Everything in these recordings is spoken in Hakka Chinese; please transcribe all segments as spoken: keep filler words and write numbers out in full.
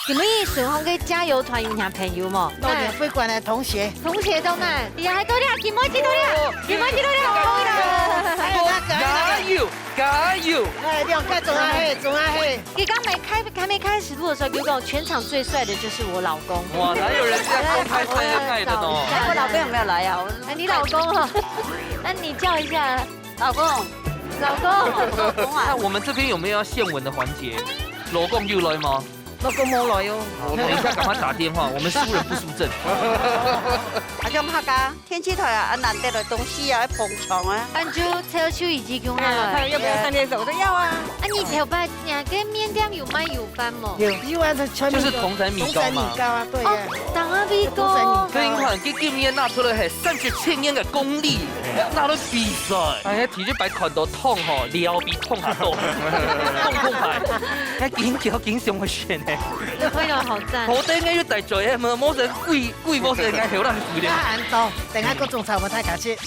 你們一順風个加油團有男朋友無？到底會館的同學。同學到哪？也還到了，金妹姐到了，金妹姐到了，可以了。還有那個，還有那個。加油，加油！哎，兩個總啊嘿，總啊嘿。你剛沒開，還沒開始錄的時候，就跟我全場最帥的就是我老公。哇，哪有人這樣公開晒恩愛的呢？哎，我老公有沒有來啊？我哎，你老公啊？那你叫一下。老公，老公。老公啊。那我們這邊有沒有要獻吻的環節？老公有來嗎？ 老公無來哦。好，等一下趕快打電話，我們輸人不輸陣。啊，像客家電視台啊，啊，難得个東西啊，愛捧場啊。恁就湊手一支共下來。哎呀，要不要三天手？我說要啊。啊，你頭擺若个麵店有賣油飯無？有，有啊，這全部有。就是同仔米糕嘛。同仔米糕啊，對呀。哦，同仔米糕。同仔米糕。所以你看，佢今年拿出來係三十七年个功力，拿來比賽。哎呀，第一擺看到痛吼，了比痛還多，痛痛快。哎，緊叫緊上去選呢。 你朋友好讚。好得應該有帶嘴，無，無人貴，貴無人應該好難貴咧。那很多，等下各種炒不太敢吃。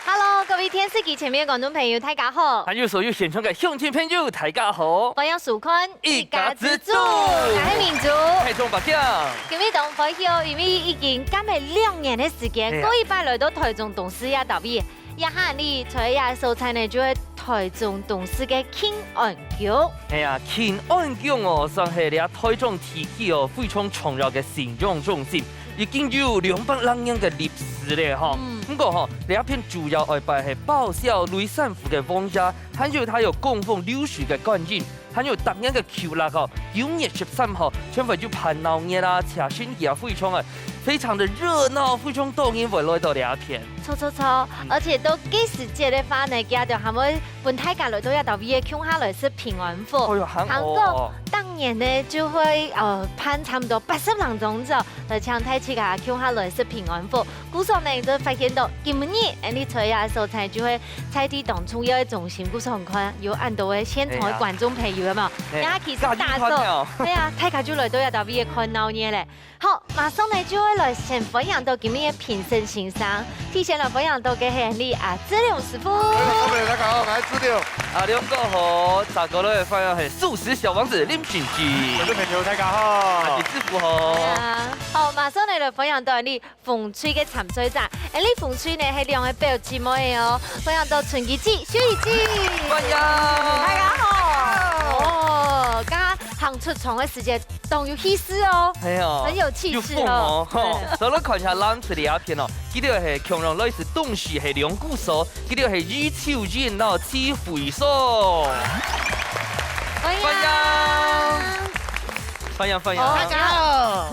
Hello，各位電視機前面的觀眾朋友，大家好。還有所有現場的鄉親朋友，大家好。歡迎收看一家之煮。我係明珠。我係鍾伯強。今日當歡喜哦，因為已經減了兩年的時間，哎呀。過一擺來到台中東勢這搭位， 這下你在這所在呢，就係台中東勢个慶安宮。哎呀，慶安宮哦，算係這台中地區哦，非常重要个信仰中心，已經有兩百零年个歷史咧吼。嗯。不過吼，這片主要愛拜係報銷雷山府个王爺，還有佢有供奉流水个觀音， 還有逐年个舊曆吼，九月十三號，全部就辦鬧熱啊，車神啊，非常啊，非常的熱鬧，非常多人會來到這片。著著著，嗯。而且到該時節个話呢，佢兜還會分大家來到這搭位个共下來食平安符。哎喲，還好哦。還過當年呢，就會，呃，辦差不多八十零場左右，來請大自家共下來食平安符。 故所呢，就發現到今日，恁呢在這所在就係在地當重要个中心，故所你看有恁多个現場个觀眾朋友，有無？哎呀。哎，也其實打掃，加油團哦。對啊，大家就來到這搭位个看鬧熱咧。好，馬上呢就會來先歡迎到今日个評審先生，首先來歡迎到个係恁呢啊，志龍師傅。各位觀眾朋友，大家好，我係志龍。啊，兩個好，再過來歡迎係素食小王子林俊傑。觀眾朋友，大家好。啊，志富好。對啊，好，馬上呢來歡迎到恁呢 紅隊个參賽者，恁呢紅隊呢係兩個表姊妹哦，歡迎到春琪姊、秀儀姊。歡迎。大家好。哦，剛剛行出場个時節，當有氣勢哦，係哦，很有氣勢哦。有風哦，吼。對。所以看一下藍隊个一片哦，佢兜係共樣來自東勢，係兩姑嫂，佢兜係余秋燕摎徐慧松。歡迎。歡迎。歡迎，歡迎。大家好。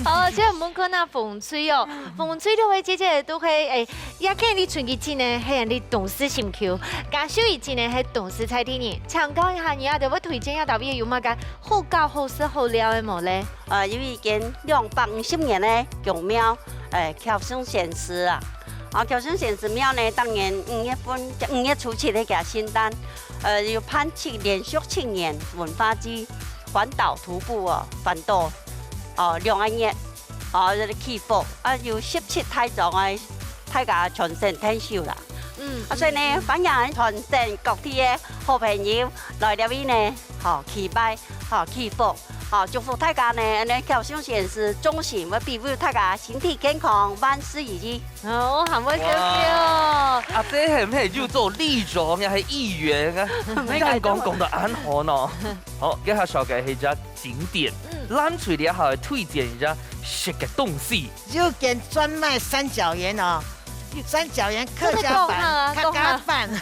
好，今日𠊎兜看啊紅隊哦， 紅隊兩位姊姊都係，誒，也可以你春琪姊呢，係恁呢東勢心臼。該秀儀姊呢，係東勢在地人。請教一下，你兜會推薦這搭位有麼个好搞、好食、好尞个無咧？呃，有一間兩百五十年个宮廟，呃，橋上仙師啊。啊，橋上仙師廟呢，當年五月份，五月初七个佢聖誕，呃，有辦七，連續七年文化祭，環島徒步哦，環島，哦，兩個月。 哦，這個祈福，啊，有十七大庄个，大家全省𢯭手啦。嗯，啊，所以呢，嗯，歡迎全省各地个好朋友來這位呢，吼，祈拜，吼，祈福，吼，祝福大家呢，恁呢橋上仙師眾神會庇佑大家身體健康，萬事如意。哦，還會笑笑哦。哇，啊，這係毋係又做里長，也係議員啊？你敢講講到恁好呢？好，接下來紹介係一隻 景點。嗯。藍隊這下推薦一下食个東西。有間專賣三角圓哦，三角圓客家飯，這個講啊，客家飯，講啊。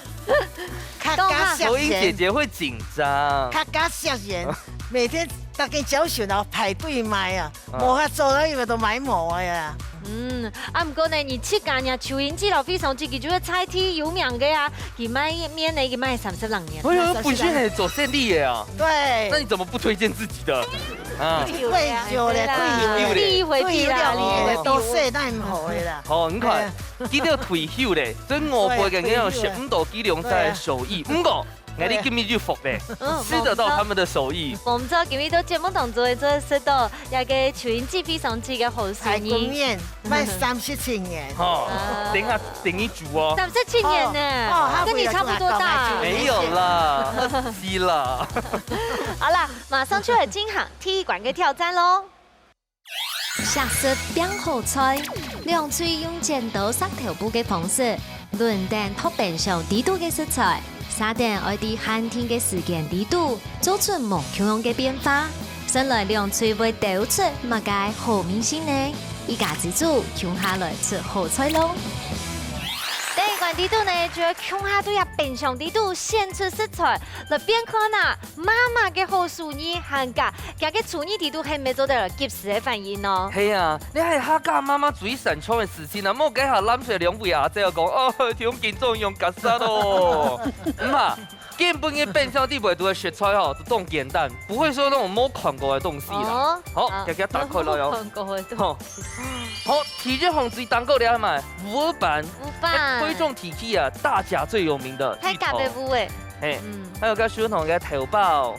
客家香圓。抖音姐姐會緊張。客家香圓，每天大家朝晨哦排隊買啊，啊。無法做了，因為都買無了呀。 嗯，啊，毋過呢，你自家若秋英姊摎惠松姊佢就係在地有名个啊，佢賣麵呢，佢賣三十零年。哎喲，本身係做生理个啊。對。那你怎麼不推薦自己的？啊。退休咧，對啦，退休咧，退休咧，退休了，你都說那麼好的啦。好，你看，哎呀。佢都退休咧，所以我不會跟你講，對，退休了。食毋到佢兩儕个手藝。對啊。毋過，哎，你今日有福咧，嗯，吃得到他们的手艺。我们知道今日到节目当中，做得食到一个蚯蚓姊非常之个好手艺。排骨面，卖三十七年。吼，啊。等一下，等你煮哦。三十七年呢，哦，哦，跟你差不多大。没有啦，二十七了。好啦，马上就来进行第一关个挑战咯。 惜食拚好菜，兩隊用剪刀石頭布个方式，輪等擇冰箱裡肚个食材，續等愛在限定个時間裡肚，做出無共樣个變化。先來兩隊會鬥出麼个好味緒呢？一家之煮，共下來食好菜咯！第一關裡肚呢，就愛共下對啊冰箱裡肚選出食材，來變看啊，媽媽个好手藝還加 佢个廚藝裡肚係毋係做得來及時个反應哦？係啊，這係客家媽媽最擅長个事情啊！莫該下攬出兩位阿姊講，哦，天公做用夾殺咯。毋啊，根本个冰箱裡背肚个食材吼，都當簡單，不會說那種無看過的東西啦。哦，好，啊，遽遽打開來哦。無看過的東西。吼，好，第一項最當高个係麼个？烏粄。烏粄。哎，推薦地區啊，大甲最有名的芋頭。大甲个烏誒。嘿，嗯。還有个雪紅个豆包。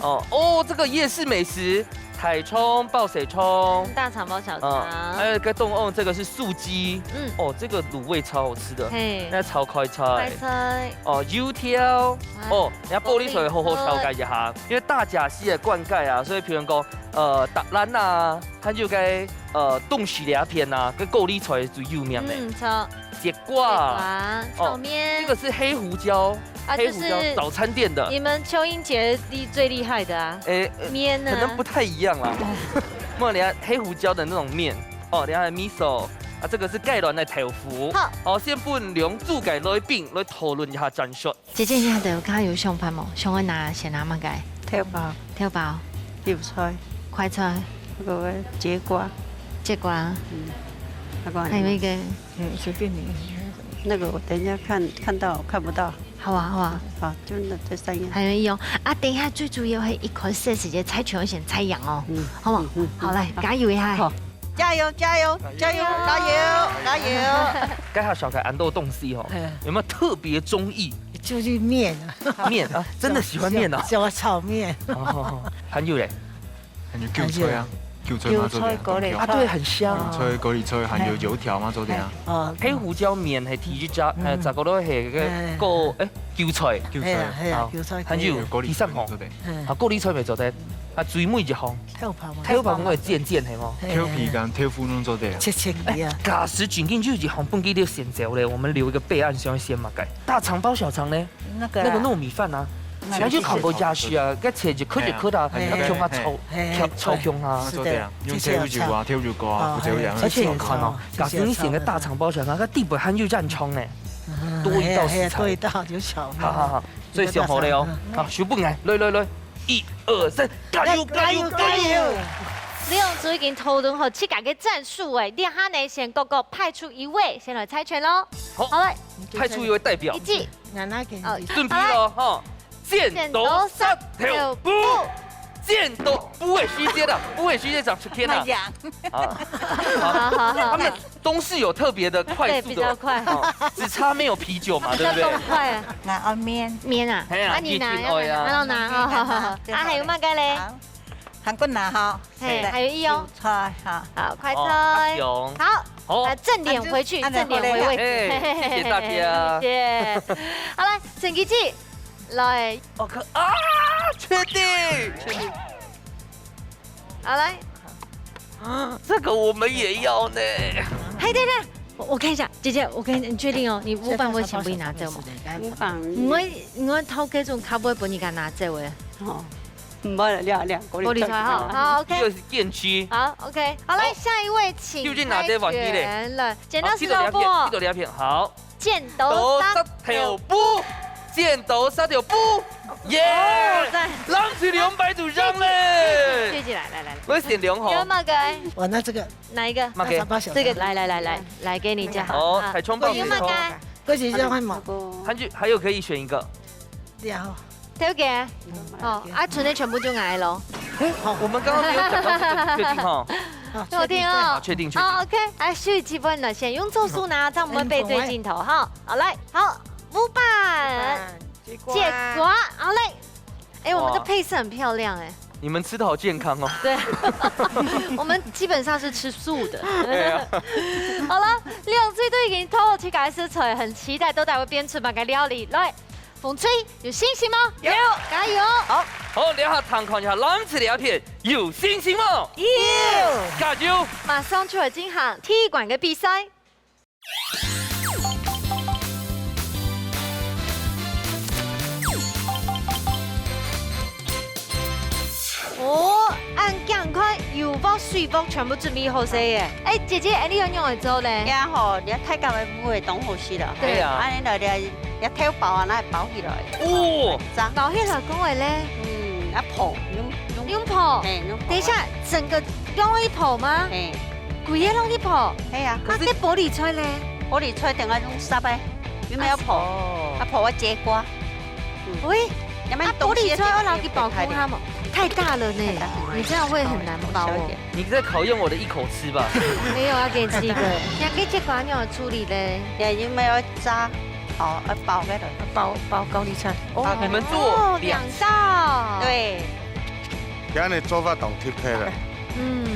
哦，哦，這個夜市美食，大腸包小腸。嗯，大腸包小腸。嗯，還有一個東歐，這個是素雞。嗯。哦，這個滷味超好吃的。嘿。那炒快菜。快菜。哦，油條。啊。哦，人家玻璃水好好紹介一下，玻璃。嗯。因為大甲溪的灌溉啊，所以譬如講，呃，大蘭啊，還有該，呃，東勢這片啊，該玻璃水最有名的。嗯，著。 節瓜。節瓜，哦，炒麵。這個是黑胡椒，啊，黑胡椒，就是早餐店的。你們邱英傑厲-最厲害的啊。誒，呃，麵啊。可能不太一樣啦。莫，等下黑胡椒的那種麵，哦，等下miso，啊，這個是雞卵的豆腐。好。哦，先分兩組个來賓來討論一下戰術。 姐姐，你看，剛剛有想法無？想愛拿，先拿麼个？豆包。豆包。油菜。快菜。那個節瓜。節瓜。嗯。那個還有一個。嗯，隨便你。那個我等一下看，看到看不到。好啊，好啊。好，就那這三樣。還有一樣。啊，等一下最主要係一開始个時間，猜拳要先猜贏哦。嗯。好不好？嗯，嗯，嗯。好，來，好。加油一下。好。 加油，加油，加油，加油，加油！該下紹介恁多東西吼，嗯。有沒有特別中意？就是麵啊。麵啊，真的喜歡麵啊。小，小炒麵。哦，還有咧？還有韭菜啊，韭菜嘛做得啊，韭菜高麗菜。啊，對，很香。韭菜、高麗菜，還有油條嘛做得啊。哦。黑胡椒麵係第一隻，嗯。呃，再過來係該个，哎。誒，韭菜。韭菜。係啊，係啊，好，韭菜高麗菜。還有第三項。高麗菜做得。嗯。啊，高麗菜乜做得。啊，最尾一項。 豆包嘛。豆包我會煎煎係無？嘿。豆皮跟豆腐攏做得啊。切切佢啊。哎，假使緊緊就一項分佢兜先走咧，我們留一個備案，想愛選麼个？大腸包小腸呢？那個啊。那個糯米飯啊，那個，那就看過下去啊，該切一塊一塊啊，嘿啊，共下炒，嘿啊，炒，炒共下。是的，做得啊，用豆油啊，豆油膏啊，哦，胡椒油啊。而且你看哦，嘿，假使你選個大腸包小腸，它底背還有洋蔥呢，嗯，多一道食材。嘿啊，嘿啊，多一道，有小。好好好。 所以想好了哦。嗯。好，手分𠊎，來來來，一二三，加油加油加油！加油！兩組已經討論好自家个戰術誒，這下呢，先各個派出一位，先來猜拳咯。好，好，來，派出一位代表。一記。哦，準備了哈。剪刀石頭布。剪刀，布的時間啊，布的時間長出天啊。哎呀。啊，好，好，好，好。他們 都是有特別的快速的，對，比較快。哦，只差沒有啤酒嘛，對不對？比較快啊。拿碗麵。麵啊？嘿啊，啊，你拿，一定要呀。要拿，好，好，好，好。啊，還有麼个咧？好，韓國拿哈。嘿，對。還有一樣。韭菜哈。好，快菜。哦，阿雄。好，好。啊，正臉回去，啊，正臉回位。哎，謝謝大家。謝謝。好，來，陳吉吉，來。我可，啊，確定，確定。 好，來。這個我們也要呢。嘿，等等，我，我看一下，姐姐，我跟你，你確定哦？你烏粄會全部拿走嗎？烏粄。毋會，毋會偷該種較會分人家拿走的。哦，毋會了，了，了，玻璃菜，玻璃菜，好，好，OK。這個是電梯。好，OK，好，來，好。下一位，請右鍵拿這碗梯嘞。猜拳了。剪刀石頭布。好，這個兩片，這個兩片，好。 剪刀石頭布，剪刀石頭布，耶！哦，讚。攬住兩擺就贏咧！舉起來，來，來，來。我選兩項。有麼个？我拿這個。哪一個？麼个？大腸包小腸。這個，來，來，來，來，來，給你一下。哦，啊。大腸包小腸。有麼个？過去這樣嘛。還有，還有可以選一個。了。 頭家，哦，啊，賰个全部就𠊎咯。好，我們剛剛沒有講到這個，確定哈？好，確定哦。好，確定，確定。好，OK，來，手機分了，先用左手拿，這樣我們背對鏡頭哈。好，來，好，五百。节瓜，好嘞。哎，我们的配色很漂亮哎。你们吃得好健康哦。对，我们基本上是吃素的。对啊。好了，两队都已经偷偷去改色彩，很期待到底会变出哪个料理。来，风吹，有信心吗？有。加油！好，好，等下尝看一下蓝色的片，有信心吗？有。加油！马上就要进行踢馆的比赛。 哦，恁健康，油鑊、水鑊全部準備好勢耶！哎，姐姐，哎，你有仰會做咧？呀吼，你大家个舞會當好食啦。對啊。恁樣來咧，也偷包啊，拿來包起來。哦，炸。包起來講話咧？嗯，啊泡，用用用泡。嘿，用泡啊。等一下，整個用一泡嗎？嘿。 歸个落去泡。係啊。啊，該玻璃菜咧？玻璃菜等下用煠个，有沒有泡？哦。啊，泡个節瓜。嗯。喂，啊，玻璃菜愛拿去包空它嗎？太大了呢，太大了。你這樣會很難包哦。小一點。你在考驗我的一口吃吧？沒有，要給你吃一個。兩個節瓜你有處理咧？也有沒有炸？哦，要包个了。包，包高麗菜。哦，你們做哦，兩兩道。對。這樣的做法當特別了。嗯。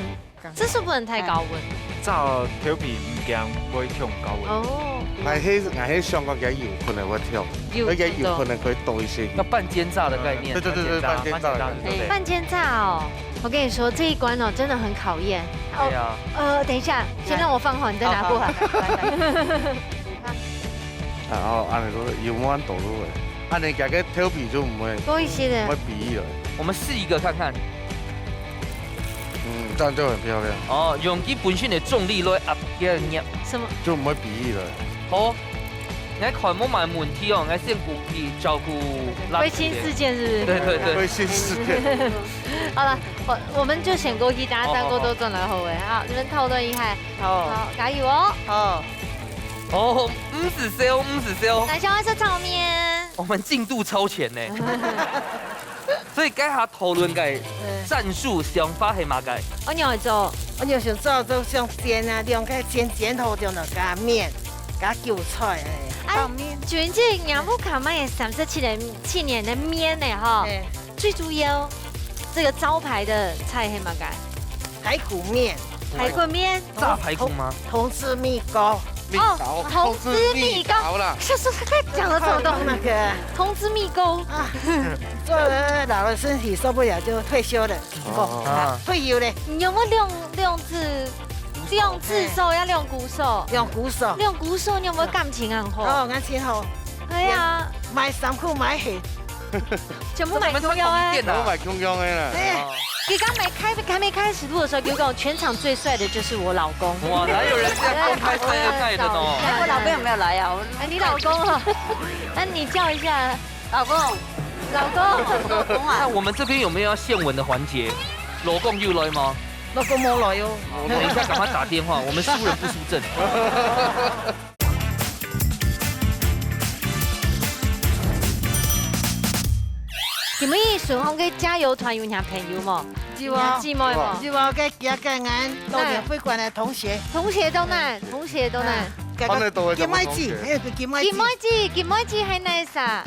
這是不能太高溫。炸豆皮毋驚會忒高溫。哦。𠊎係，𠊎係想講佢油分个會忒，有，佢个油分个可以多一些。要半煎炸的概念。對，對，對，對，半煎炸。半煎炸的概念。哎，半煎炸哦，我跟你說，這一關哦，真的很考驗。哦，對啊。呃，等一下，先讓我放好，你再拿過來。好，好，好。然後恁樣做，油慢倒落來，恁樣佢个豆皮就毋會，多一些的。毋會飛起來。我們試一個看看。 嗯，這樣就很漂亮。哦，用佢本身个重力來壓佢个熱。什麼？就毋會飛起來。好，𠊎看無麼問題哦，𠊎先過去照顧垃圾。灰心事件是不是？對，對，對。灰心事件。好了，我，我們就先過去，等下再過多轉來後尾。好，你們討論一下。好。好，加油哦。好。哦，毋使愁，毋使愁。來，想要吃炒麵。我們進度超前呢。 所以該下討論个戰術想法係麼个？𠊎仰會做？𠊎仰想做，做像煎啊，兩個煎，煎好之後呢，加麵，加韭菜，哎，哎，放麵。就係這仰毋看麼个三十七年，七年个麵呢，吼。哎。最主要，這個招牌的菜係麼个？排骨麵。排骨麵。 炸排骨嗎？同，同志蜜糕。蜜糕，哦，同志蜜糕。同志蜜糕啦。是，是，是，在講的什麼東西？那個同志蜜糕。啊，做了老了身體受不了就退休了。哦。哦，啊。退休咧。你有沒有兩，兩隻，兩隻手要兩隻手？兩隻手。兩隻手，你有沒有感情很好？哦，感情好。對啊。買衫褲買鞋。 全部買共樣个。我們穿同一件啊。我買共樣个啦。哎，哦。你剛沒開，還沒開始錄的時候，給我講全場最帥的就是我老公。哇，哪有人這樣公開晒恩愛的呢？哎，我老公有沒有來啊？我，哎，你老公啊？那你叫一下。老公。老公。老公啊。那我們這邊有沒有要獻吻的環節？老公有來嗎？老公無來哦。等一下趕快打電話，我們輸人不輸陣。 今晡日順風个加油團有若朋友無？有啊。有姊妹無？有啊，該幾個𠊎當年會館个同學。同學都來，同學都來。啊，該個金妹子，還有個金妹子。金妹子，金妹子還來啥？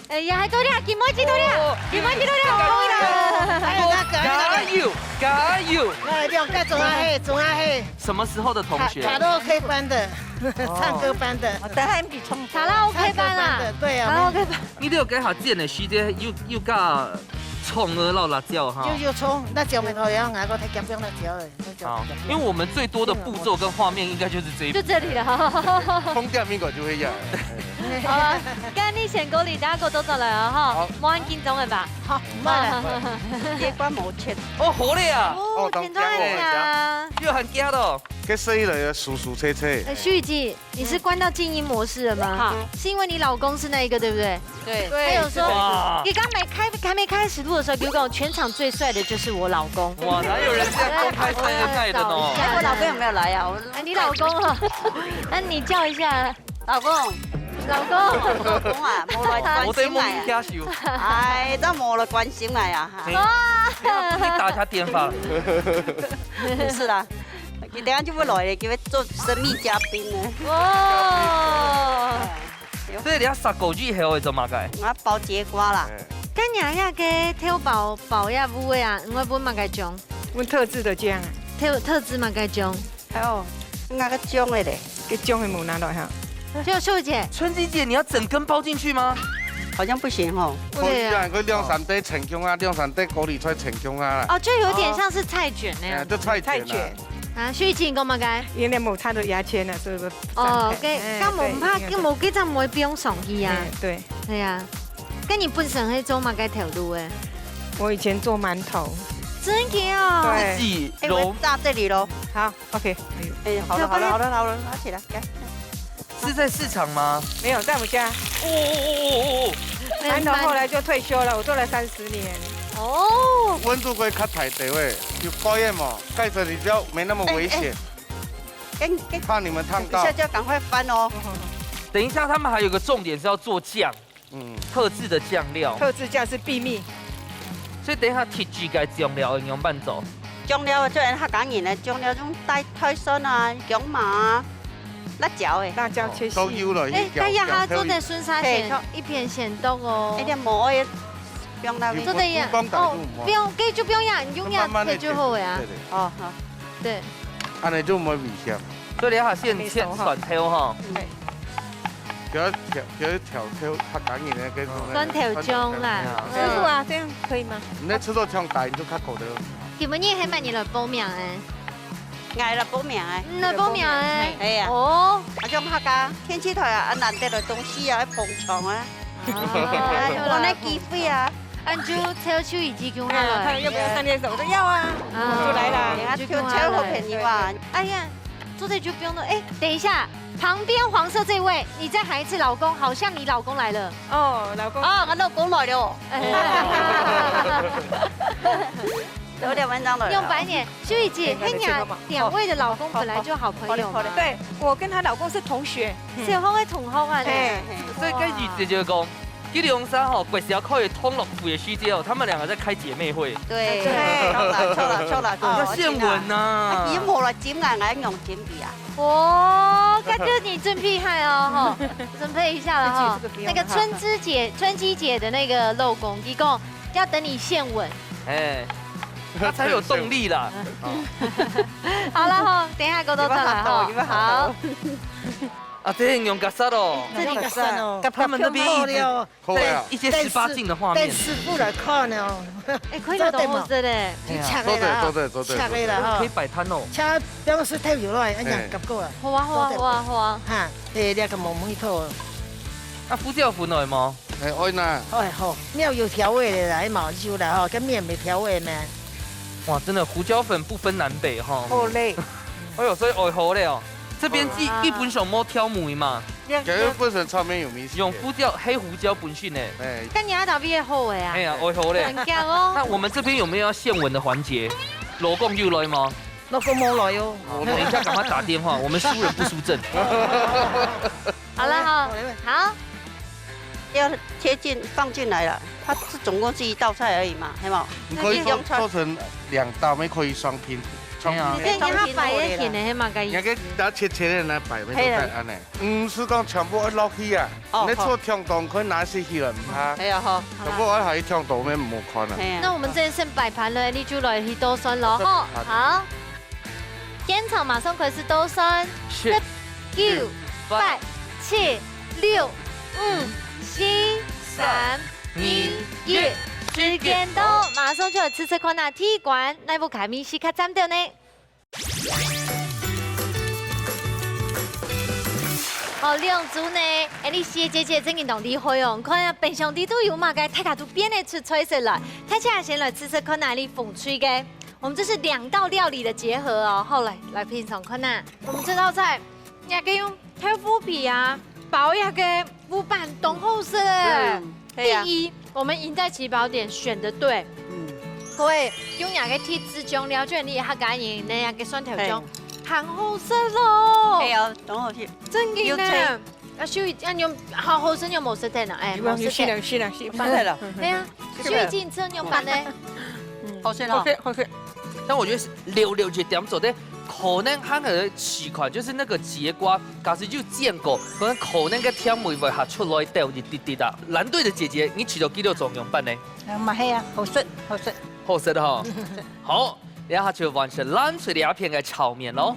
哎呀，還到了，金妹子到了，哦，金妹子到了，到了。還有那個，那個。加油，加油！哎，兩個總下去，總下去。什麼時候的同學？卡，卡拉OK班的，唱歌班的。哦，等下比唱歌。卡拉OK班啊。唱歌班的，對啊。卡拉OK班。 你這个該下煎个時節，又，又加蔥啊，摎辣椒哈。有，有蔥，辣椒無討厭，𠊎个太鹹香辣椒了，辣椒好，太鹹香。因為我們最多的步驟跟畫面應該就是這一步。就這裡了。通店應該就會一樣。好了，該你先過去，等下過多轉來啊哈。好。莫恁緊張个吧？好，慢了。這關無切。哦，好了呀。哦，哦，當甜甜个呀。又很甜哦。該食起來要酥酥脆脆。哎，徐雨季， 你是關到靜音模式了嗎？好。是因為你老公是那一個，對不對？對。他有說，哇。你剛沒開，還沒開始錄的時候，給我講全場最帥的就是我老公。哇，哪有人這樣公開晒恩愛的呢？哎，我老公有沒有來啊？我，哎，你老公啊？那你叫一下。老公。老公。老公啊，無來關心𠊎啊。我對夢一家秀。哎，都無來關心𠊎啊，哈。嘿，哇。你打一下電話。不是啦。 佢等下就會來了，佢會做神秘嘉賓呢。哇！哎，所以你愛殺過以後會做麼个？我包節瓜啦。該若个豆包包也有个啊，你會分麼个醬？用特製的醬。特特製麼个醬？哎呦，那个醬的嘞。个醬的無拿來哈。就秀姐，春枝姐，你要整根包進去嗎？好像不行吼。對啊。可以啊，佢兩三塊成功啊，兩三塊高麗菜成功啊。哦，就有點像是菜捲那樣。哎，就菜捲啊。菜捲。啊，秀姐，你講麼个？因為無插到牙籤啊，所以我哦，OK，哎，該無怕，對，該無，該張無放上去啊。哎，對。對啊。該你本身係做麼个頭路誒？我以前做饅頭。真的哦。對。自己揉。哎，我炸這裡咯。好，OK。哎，好了，好了，好了，好了，拿起來，來。是在市場嗎？沒有，在我們家。哦哦哦哦哦哦。饅頭後來就退休了，我做了三十年。哦。溫度會較大一點喂，有高壓嘛，蓋著你比較沒那麼危險。哎，哎。 跟，跟，怕你們燙到。等一下就要趕快翻哦。等一下，他們還有個重點是要做醬，嗯。特製的醬料。特製醬是秘密。所以等一下特製个醬料愛仰般做？醬料就係客家人个醬料，用大，大蒜啊、薑嫲啊、辣椒誒。辣椒切細。哦，都有了，哎，一條，該一下做得順續先，一片先剁哦。一點無愛放落去。做得呀，哦，不用，該就不用呀，你用呀，慢慢地切就好了呀。切，對，對。哦，好。 對。恁樣就無危險。所以你愛先切蒜頭吼。對。調，調，調，調，調，客家人个該種。蒜頭醬啦。蒜頭醬。師傅啊，這樣可以嗎？你那吃到嗆大，你就較苦的。今晡日係麼人來報名誒？𠊎來報名誒。你來報名誒？係啊。哦。啊，像客家電視台啊，啊，難得个東西啊，愛捧場啊。啊，有啦。有个機會啊。 恁就超手一支共下來。哎呀，他要不要三連手？我說要啊，啊，就來啦。人家就共下來。就超好朋友啊。哎呀，做得就不用了。哎，等一下，旁邊黃色這位，你再喊一次老公，好像你老公來了。哦，老公。啊，我老公來了。哎。有點緊張了。用白臉，秀怡姐，哎，那你先幫忙。嘿呀，兩位的老公本來就好朋友嘛。好，好，好。對，我跟她老公是同學。小學个同學啊，嘿。所以該意思就係講， 佢兩儕吼，國小開始同樂會个時節哦，他們兩個在開姐妹會。對，對。著啦，著啦，著啦，要獻吻吶。啊，佢無來接𠊎，𠊎用煎餅啊。哦，感覺你真厲害哦，吼，準備一下了哈。這個不用。那個春枝姐，春枝姐的那個老公，佢講要等你獻吻。哎，他才有動力啦。好了吼，等一下過多轉來哈。有沒有好多？有沒有好多？好。 啊，這很勇敢哦。這裡敢哦，他們那邊一直在一些十八禁的畫面。等師傅來看哦。哎，看起來當好食嘞。你切个啦，做得，做得，做得。切个啦，哈。可以擺攤哦。切，表示太油了，哎呀，哎。夾過了。好啊，好啊，好啊，好啊。哈，哎，這個毛毛一頭。啊，胡椒粉來嗎？哎，愛吶。哎，好，料有調味的啦，哎，毛就啦，哈，跟麵沒調味咩？哇，真的胡椒粉不分南北哈。好嘞。哎呦，所以愛好嘞哦。 這邊基，基本上無調味嘛。這個本身炒麵有味緒。用胡椒，黑胡椒本身呢。哎。該你阿達味好个啊。哎呀，愛好嘞。很強哦。那我們這邊有沒有要獻吻的環節？老公有來嗎？老公無來哦。我等一下趕快打電話，我們輸人不輸陣。好了哈，好。要切進，放進來了，它是總共是一道菜而已嘛，係無？你可以做，那就做成兩道，也可以雙拼，雙拼。哎呀。你這樣給它擺一點的，還蠻個意思。你該切切的來擺，沒錯，嘿。恁樣。 毋係講全部愛落去啊，哦，你做忒多，可以拿起去了，毋怕。係啊，好。全部愛下去忒多，毋好看啊。係啊。那我們這邊先擺盤了，你就來去倒算囉，吼。好的。好。現場馬上開始倒算，十、九、八、七、六、五、四、三、二、一，時間到，馬上就來試試看啊，第一關，哪一部卡米西卡站掉呢？ 哦，兩組呢，哎，你四个姐姐真經當厲害哦！你看啊，冰箱裡肚有麼个，大家都變得出菜色來。大家先來試試看哪裡風趣个。我們這是兩道料理的結合哦。好，來，來品嚐看啊。我們這道菜，你還可以用豆腐皮啊，包一個烏粄，當好食哎。嗯，對啊。第一， 我們贏在起跑點選得對。嗯。各位，用這個特製醬料，就係你客家人个這個蒜頭醬，嘿。還好食咯。係啊，當好食。真个呢。有菜。啊，秀怡，啊，你有好好食，你有無食忒啊？哎，你無食忒。有，有，是啦，是啦，是啦。係啊，秀怡，你有辦呢？嗯。好食咯。好食，好食。但我覺得是六六一點做得可能還有試看，就是那個節瓜，假使有煎過，可能可能个甜味會較出來兜一滴滴啊。藍隊的姐姐，你試著雞柳粽仰般呢？啊，蠻好啊，好食，好食。好食哈。好，這下就完成藍隊這片个炒麵咯。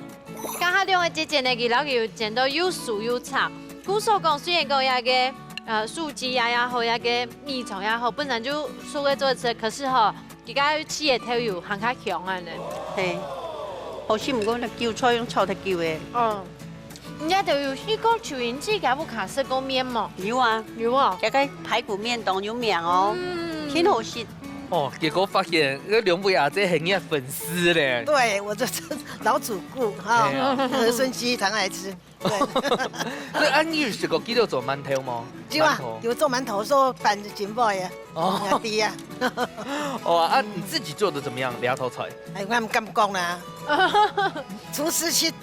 剛才兩位姐姐呢，佢摎佢有煎到又酥又脆。故所講，雖然講這個，呃，素雞啊也好，這個米腸也好，本身就熟个做得食，可是吼， 佢个試个豆油還較香啊呢。嘿，好食，毋過該韭菜用炒忒久个。嗯，你這豆油去過九英記，佢有較食過麵無？有啊，有啊。這個排骨麵當有名哦，嗯，真好食。哦，結果發現，這兩位阿姐係你个粉絲咧。對，我這是老主顧哈，哎呀。和順雞湯愛吃。 對。所以啊，你有食過雞柳做饅頭無？有啊，饅頭。有做饅頭，做粄仔真好呀。哦。啊，對呀。哦，啊，你自己做得怎麼樣？這道菜？哎，我毋敢講啦，廚師去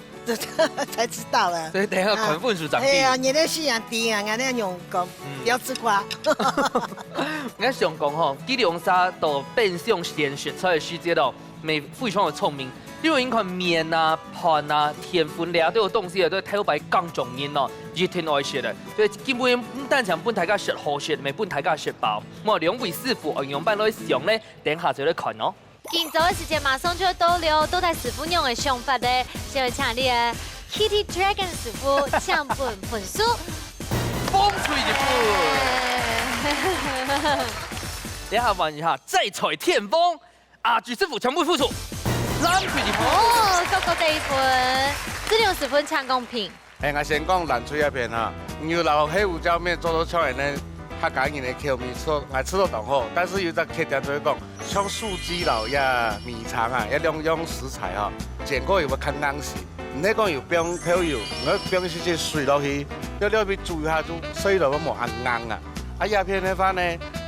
才知道了。所以等一下看分數怎樣。啊，哎呀，你那是人甜啊，人家用講，嗯。不要自誇。𠊎想講吼，雞柳沙到變相選食材个時節哦， 妹非常个聰明。你有看麵啊、飯啊、澱粉類啊，都有東西啊，都係頭擺耕種人哦，一定愛食个。所以今晡日毋單淨分大家食好食，乜分大家食飽。無兩位師傅愛仰般來想呢？等下就來看哦。今朝个時間馬上就要到了，到底師傅仰个想法呢？先來請你个Kitty Dragon師傅，請分分數。風吹日本。等下問一下，再採天風。 阿志師傅全部付出，藍隊一分。哦，各各得一分。志良師傅請公平。哎，𠊎先講藍隊這片哈，你有摎黑胡椒麵做到像恁呢，客家人个口味，食，𠊎食到當好。但是有隻缺點就係講，像素雞摎這米腸啊，這兩樣食材哈，煎過以後較硬身。 毋係講有放豆油，毋係放一息水落去，要了去煮一下就食落無恁硬啊。啊，這片个話呢，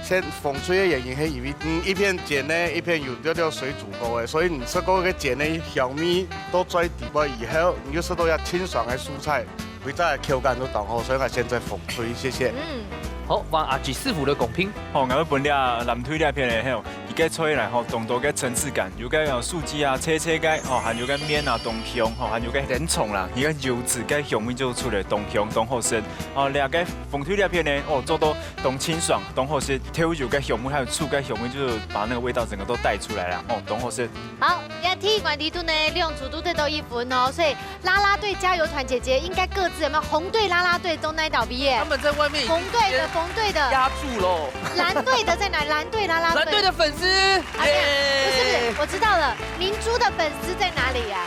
先風吹个原因係因為，嗯，一片煎呢，一片有了了水煮過个，所以你食過个煎个香味都在底背以後，你就食到這清爽个蔬菜，味道口感都當好，所以𠊎先選風吹，謝謝。嗯。好，換阿志師傅个公平。好，𠊎會分這藍隊這片个，嘿， 佢个菜來吼，當多个層次感，有个，呃，素雞啊，脆脆个，吼，還有个麵啊，當香，吼，還有个蓮蓉啦，佢个油脂个香味就出來，當香，當好食。哦，這个紅隊這片呢，哦，做到當清爽，當好食，豆油个香味，還有醋个香味，就是把那個味道整個都帶出來了，哦，當好食。好，這題目裡肚呢，兩組都得到一分哦，所以啦啦隊加油團姐姐應該各自有沒有？紅隊啦啦隊都哪到畢業？他們在外面已經紅隊的，紅隊的。壓住了。藍隊的在哪？藍隊啦啦隊。藍隊的粉絲，啊，對啊，耶。不是，不是，我知道了，明珠的粉絲在哪裡呀？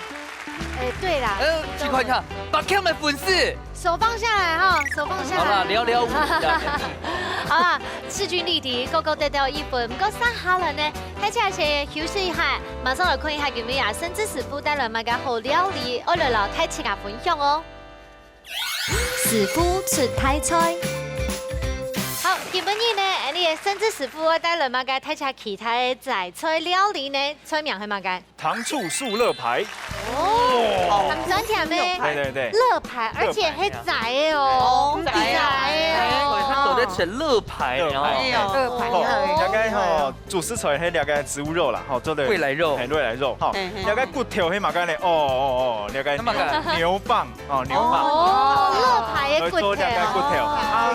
哎，對啦，呃，去看一下，把他們粉絲。手放下來哈，手放下來。好啦，聊聊舞一下。好啦，勢均力敵，各各得到一分。毋過，接下來呢， 大家先休息一下，馬上來看一下今晡日啊，盛智師傅帶來麼个好料理，愛來摎大自家分享哦。師傅出大菜。好，今晡日呢，𠊎等个盛智師傅愛帶來麼个大自家期待个齋菜料理呢？菜名係麼个？糖醋素肋排。哦，鹹酸甜个。對對對。肋排，而且係齋个哦。哦，齋啊。齋个哦。哎，我看都在吃肋排哦。肋排。哎喲，肋排。哦，大概吼， 主食材係這个豬肉啦，吼，做得，未來肉。嘿，未來肉，吼。嘿，嘿。這个骨頭係麼个呢？哦，哦，哦，這个，那麼个，牛蒡，哦，牛蒡。哦，肋排个骨頭。來做這个骨頭。哦，啊，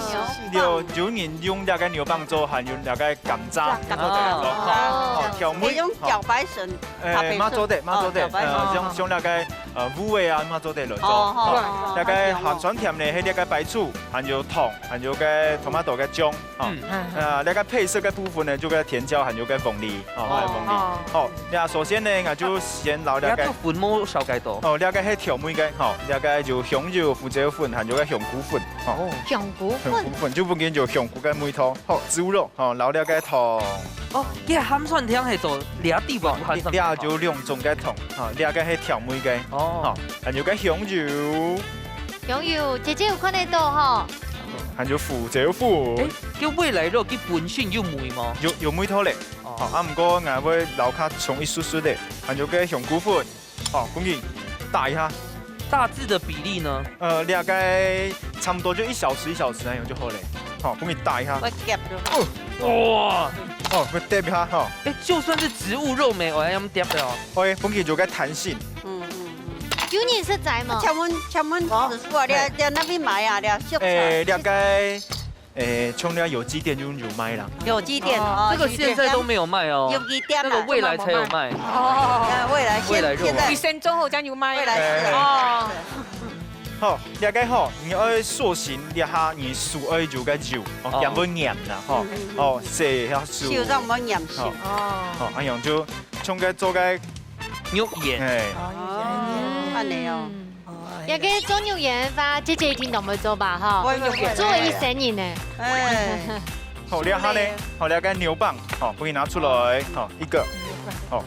牛蒡。有，有人用這个牛蒡做，還有這个甘蔗，甘蔗。做得做，哦。吼，哦，調味，係用茭白筍，誒，搭配嘛做得，嘛做得，哦，茭白筍。呃，像，像這个，呃，烏雞啊，嘛做得來做。哦，吼。哦，這个鹹酸甜呢，係這个白醋，還有糖，還有个tomato个醬。 哦，嗯。啊，這个配色个部分呢，就个甜椒，還有个鳳梨，哦，哦。還有鳳梨。哦。好，那首先呢，𠊎就先摎這个，你還做粉末紹介到。哦，這个係調味个，吼，這个有香油、胡椒粉，還有个香菇粉，吼。哦。香菇粉。香菇粉，就本身有香菇个味道。好，豬肉，吼，摎這个糖。哦，這鹹酸甜係做這地方鹹酸甜。這就兩種个糖，吼，這个係調味个，哦。吼，還有个香油。香油，姐姐有看得到吼。還有胡椒粉。誒， 該未來肉佢本身有味無？有，有味道咧。哦。好，啊，毋過𠊎會摎較重一息息咧，還有个香菇粉，哦，分佢打一下。大致的比例呢？呃，這个差不多就一小匙一小匙那樣就好咧。好，分佢打一下。會夾著。哦，哇！哦，分佢夾一下，吼。誒，就算是植物肉乜，𠊎也愛夾个哦。會，分佢有个彈性。嗯，嗯，嗯。有人食齋無？請問，請問師傅啊，你，你哪位買啊？你食材？誒，這个，誒，像這有機店就有賣啦。有機店哦，这个现在都没有卖哦，有机店啦，那个未来才有卖。哦，未来现未来肉啊现在你先做好，这样有卖。未来是哎哦，好，了解吼，你愛塑形，這下你手愛有个油，哦，哦鹹會黏啦，吼，哦，洗下手，手上無黏手好。哦，好，恁樣就像个做个，牛眼，哎，哦，按呢哦，哦也可以做牛眼吧，姐姐一定懂会做吧，哈我。有做一生意呢。哎，好，這下呢，好，這个牛蒡，好，分佢拿出來，好，一个，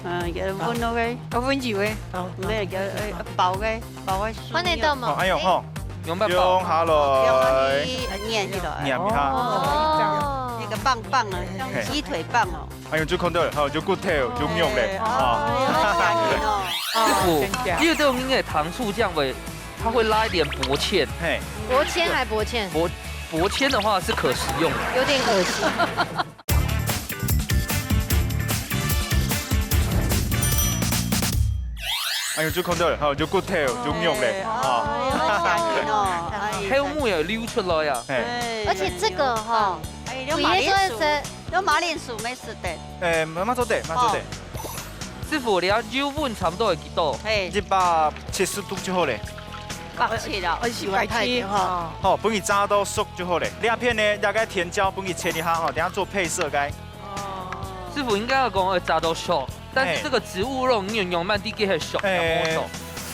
嗯，个溫度个，我分几位？沒有个，哎，包个，包个，看得到吗？好，哎呦，好，牛蒡包。用下來，捏起來，黏一下，哦一个棒棒啊，像鸡腿棒哦，哎呦，就看到了，好，就骨頭，就肉咧，哎啊。哎呦，好香哦。師傅真假，你有對面个糖醋醬味，它会拉一点薄芡，嘿，薄芡还薄芡，薄薄芡的话是可食用的。有点恶心。哎呦，就看到了，好，就骨頭，就肉咧，啊。哎呦，好香哦，哎还有木也流出来呀，嘿，哎而且这个哈，哎，主用马铃薯，要做的是用马铃薯没事的，哎，媽媽做得，媽媽做得，師傅，你要油溫差不多有幾多？嘿，一百七十度就好咧。百七了，我喜欢太甜哈。好，分佢炸到熟就好咧。這片呢，大概甜椒分佢切一下吼，等下做配色个。師傅應該要講要炸到熟，但是這个植物肉你用慢慢地給它熟，哎然後熟。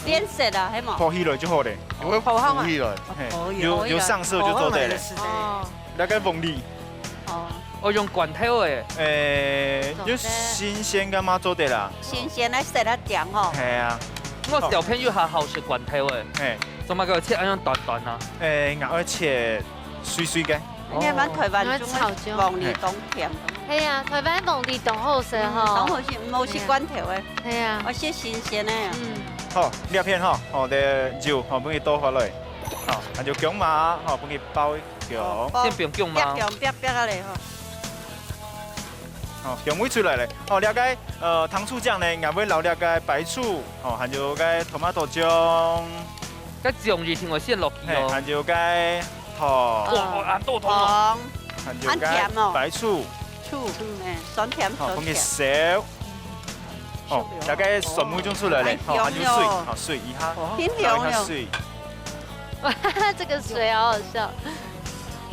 變色了，係無？浮起來就好咧。會浮起來。嘿哦，有有上色就做得咧。哦，那个凤梨，哦，哦，用罐頭个，誒，有新鮮个嘛做得啦。新鮮个色較甜吼。係啊，我小朋友還好食罐頭个，嘿，做麼个切恁樣短短啊？誒，𠊎愛切碎碎个。你看台灣那炒椒鳳梨當甜，係啊，台灣鳳梨當好食當吼。好食，無食罐頭个，係啊，愛食新鮮个。嗯，好，這片吼，好个油，好，分佢倒下來，好，那就薑嫲，好，分佢爆薑，哦先不用薑嗎？煏煏煏煏个咧吼。好，香味出來咧。好，這个呃糖醋醬呢，𠊎會撈這个白醋，好，還有个tomato醬，該醬一定會先落去嘿，哦。還有个糖，哇，哇，恁多糖哦。糖，還有恁甜哦个白醋，醋，嗯，酸甜好，酸甜。分佢燒。好，這个酸味就出來咧，好，還有水，好，水一下，挺撈一下香哦。水。哇，這個水好好笑。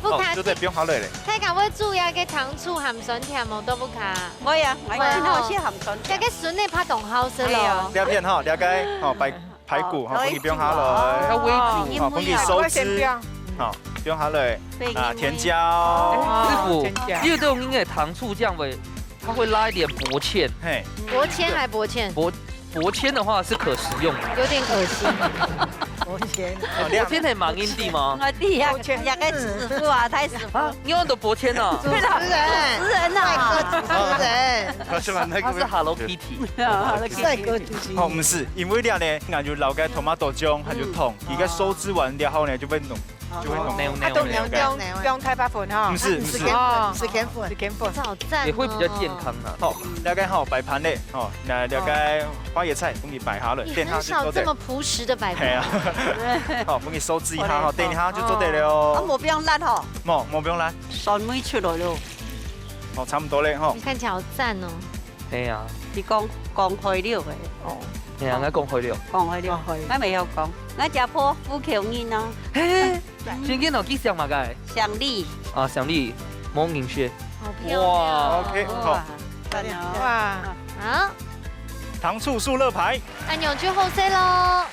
不卡好，就得不用下來咧。大家會注意啊，个糖醋鹹酸甜無？都不卡。會啊，𠊎今好食鹹酸甜。這个筍你怕當好食哎呀咯。這片吼，這个吼排排骨吼，好分佢放下來，它微煮。好，分佢收汁，好，放下來。啊，甜椒。師傅真假，因為這種應該糖醋醬味，它會拉一點薄芡。嘿，薄芡還薄芡，薄薄芡的話是可食用的。有點噁心。我天，哦，薄芡係蠻硬个嘛。我知啊，這个師傅啊，太師傅。啊，你用的薄芡啊？主持人，主持人啊，帥哥主持人，他是玩那个它是 Hello Kitty。帥哥主持人，哦，毋係，因為這呢，𠊎就撈个tomato醬，還有糖，佢个收汁完了後呢，就會濃，就會濃。沒有啊，都不用不用不用太白粉哈，毋係毋係是甜粉，是甜粉，是甜粉，好讚哦。也會比較健康啦。好，這个吼擺盤咧，吼，那這个花椰菜分佢擺下來，等下就做得很少這麼。樸實的擺係啊盤。，好，分佢收汁一下吼，等一下就做得啊，了哦。無放辣吼，無，無放辣，酸味出來咯。哦，差不多咧吼你。看起來好讚哦。係啊，你講講開了个，哦，係啊，𠊎講開了。講開了，𠊎袂曉講，𠊎家婆福建人啊，嘿，今天老弟想麼个？香梨，啊，想你，毛银雪。好漂亮。哇， OK，好哇，，讚哦。哇，好，糖醋素樂排。恁樣就好勢咯。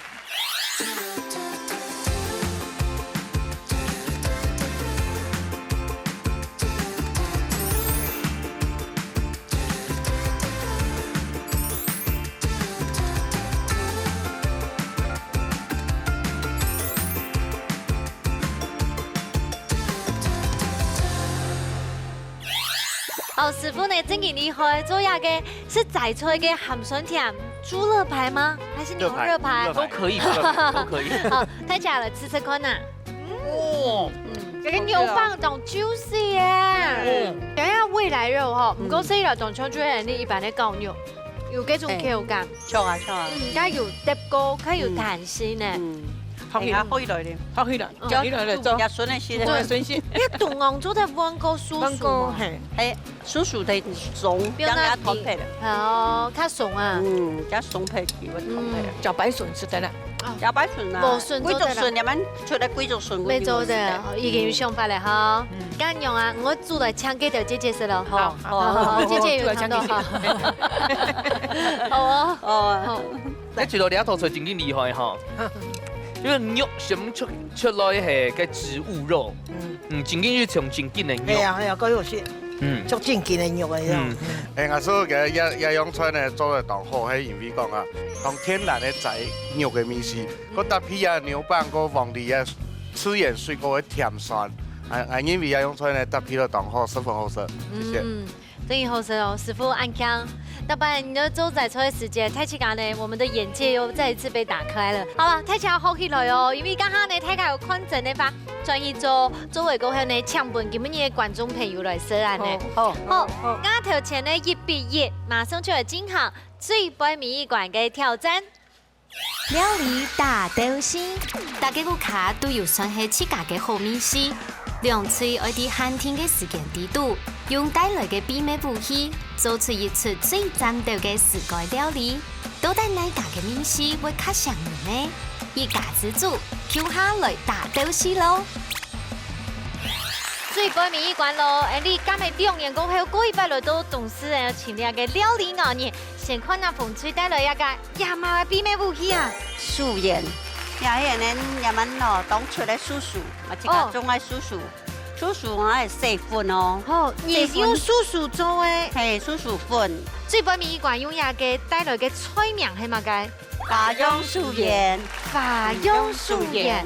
哦，師傅呢，真个厲害，做這个係齋菜个鹹酸甜豬肋排嗎？還是牛肋排？肋排都可以，都可以。好，大家來試試看吶。哦，嗯，這个牛蒡當juicy耶。等一下未來肉吼，毋過食起來當像就係你一般个絞肉。有該種口感。像啊，像啊。嗯，該有得過，較有彈性呢。嗯。好起來，好起來咧。好起來，嗯。好起來咧，做。也順个時咧。做个順勢。你个中央做得換過酥酥嘛？換過，嘿。嘿，酥酥个鬆，不要那讓它脫皮了。哦，較鬆啊。嗯，較鬆皮，會脫皮了。嗯。茭白筍食得啦。茭白筍啊，無筍做得啦。桂竹筍，你們除了桂竹筍，沒做得，已經有想法了哈。嗯。恁樣啊，我煮來請給條姐姐食了哈。好，好，好，好，姐姐有看到哈。煮來請姐姐。好啊。哦。好。 該一路這道菜真經厲害哈。這个肉先出，出來係該植物肉，嗯。嗯，真經係像真經个肉。係啊，係啊，蓋好食。嗯。足正經个肉个樣。嗯。嗯。哎，𠊎說个這，這樣菜呢，做得當好，係因為講啊，當天然个在肉个味緒，嗯。該搭配啊牛蒡、該黃梨啊，自然水果个甜酸，啊，啊，因為這樣菜呢，搭配了當好，十分好食。謝謝。嗯。 真好食哦，師傅恁慶。大伯，你做齋菜个時節，大自家呢，我們的眼界又再一次被打開了。好了，大家好起來哦，因為剛剛呢，大家有看真个話，轉去做，做完過後呢，請分今晡日个觀眾朋友來食恁呢。好，好，好，好。那頭前呢，一比一，馬上就要進行最尾一關个挑戰。 料理大鬥敘，大家屋下都有算係自家个好味緒。兩隊愛在限定个時間裡肚，用帶來个秘密武器，做出一出最讚鬥个自家料理。到底哪家个味緒會較餳人呢？一家之煮，共下來大鬥敘囉！最尾一關囉，𠊎俚今晡日兩年過後，過一擺來到東勢，請這个料理藝人，先看啊，紅隊帶來一个 這麼个秘密武器啊？樹鹽，這係恁樣，這滿咯，當出个樹樹，嘛自家種个樹樹，樹樹啊，係細粉哦。吼，你用樹樹做个？係，樹樹粉。最尾一關用這个帶來个菜名係麼个？花樣樹鹽。花樣樹鹽。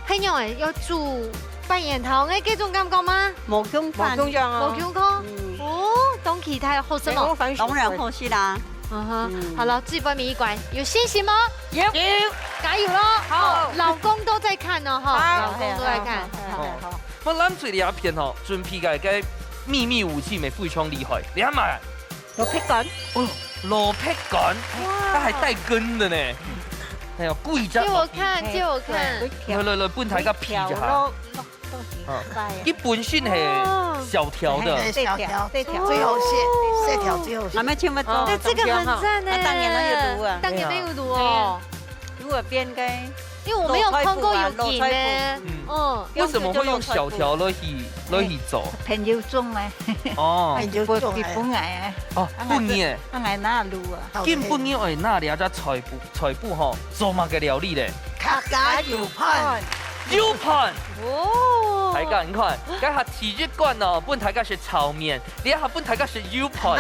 係仰仔，愛煮 白煙筒个該種感覺嗎？無共款。無共樣哦。無共款？嗯。哦，當期待，好食無？當然好食啦。嗯哼，嗯。好了，最尾一關，有信心無？有。有。加油囉！好。老公都在看哦，哈。好。老公都在看。好，好，好。𠊎藍隊這片吼，準備个，个秘密武器乜非常厲害，你看嘛。 蘿蔔乾。哦，蘿蔔乾，哇。它還帶根的呢。哎喲，貴隻。借我看，借我看。來，來，來，分大家比一下。一本身係小條的。哎，小條，細條，最好食，細條最好食。還沒全部做。哦，那這個很讚呢。啊，當然了，有滷啊。當然有滷哦。對啊。滷啊，變个 因為我沒有看過有筋呢。嗯。嗯。為什麼會用小條來去，來去做？朋友種个。哦。朋友種个。佢分𠊎个。哦，分你个。啊，𠊎拿滷啊。今晡日愛拿這隻菜脯，菜脯吼，做麼个料理咧？客家油飯。油飯。哦。大家你看，這下第一關哦，分大家食炒麵，這下分大家食油飯。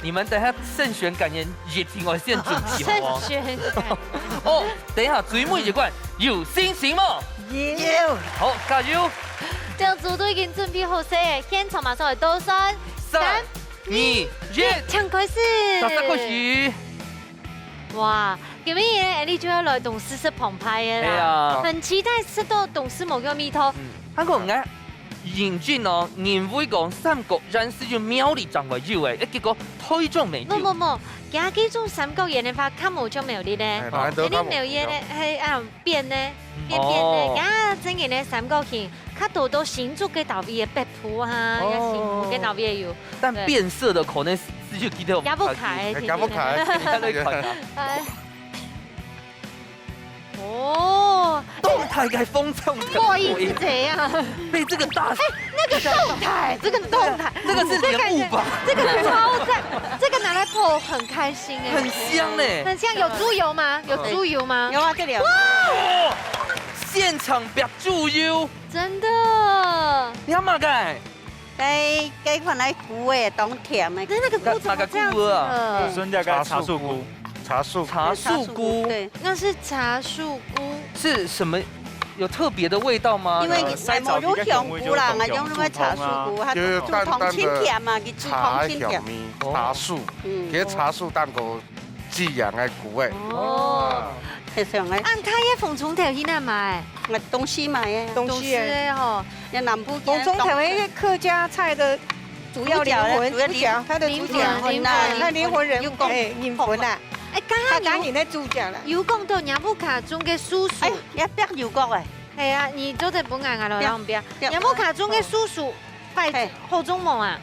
你們等下勝選感言 一定愛先準備好哦。勝選感。哦，等一下，最尾一關，有信心無？有。好，加油！兩組都已經準備好勢，現場馬上來倒算。三、三、二、一，請開始。大家開始。哇，今晡日𠊎俚就愛來東勢食澎湃个啦。係啊。很期待食到東勢無个味道。嗯。還過𠊎 認真哦，認為講三角岩係有苗栗正會有个，欸，結果臺中無有。無，無，無，佢該種三角岩个話，較無像苗栗个。哎，哪來得較無像？因為苗栗个，係，啊，扁个，嗯。扁扁个，哦。佢正經个三角形，較多到新竹个周圍个北埔啊，哦。也新竹个周圍个有。但變色的可能係有幾多。也不開，哎，也不開，天天在那邊。哎。 哦。動態个風這樣子。不好意思，怎樣？被這個大，哎，那個動態，這個動態，這個是蓮霧吧？這感覺，這個超讚，這個拿來泡很開心欸。很香欸。很香，有豬油嗎？有豬油嗎？有啊，這裡有。哇！現場煏豬油。真的。你看嘛，該 該，該款來菇仔當甜个。那那個菇怎麼這樣子了？那，那個菇啊。嗯。順帶个茶樹菇。茶樹菇。茶樹菇。對。那是茶樹菇。是什麼？有特別的味道嗎？因為呃，曬燥比較香菇啦，用个茶樹菇，它就是淡淡的煮湯清甜嘛，佢煮湯清甜。茶香味，茶樹，嗯。其實茶樹淡過 自然个菇仔。哦。啊。係這樣个。啊，佢个紅蔥頭去哪買？買東勢買个。東勢个。東勢个吼。那南部紅蔥頭係客家菜的主要靈魂，主角，主角，他的主角，靈魂啊，他靈魂人物，有講，哎，靈魂啊，哎，剛剛有，他當然的主角了。有講到若屋下種个樹薯，哎，也必有講哎。係啊，你做得分𠊎，𠊎來用別。若屋下種个樹薯，擺好種無啊？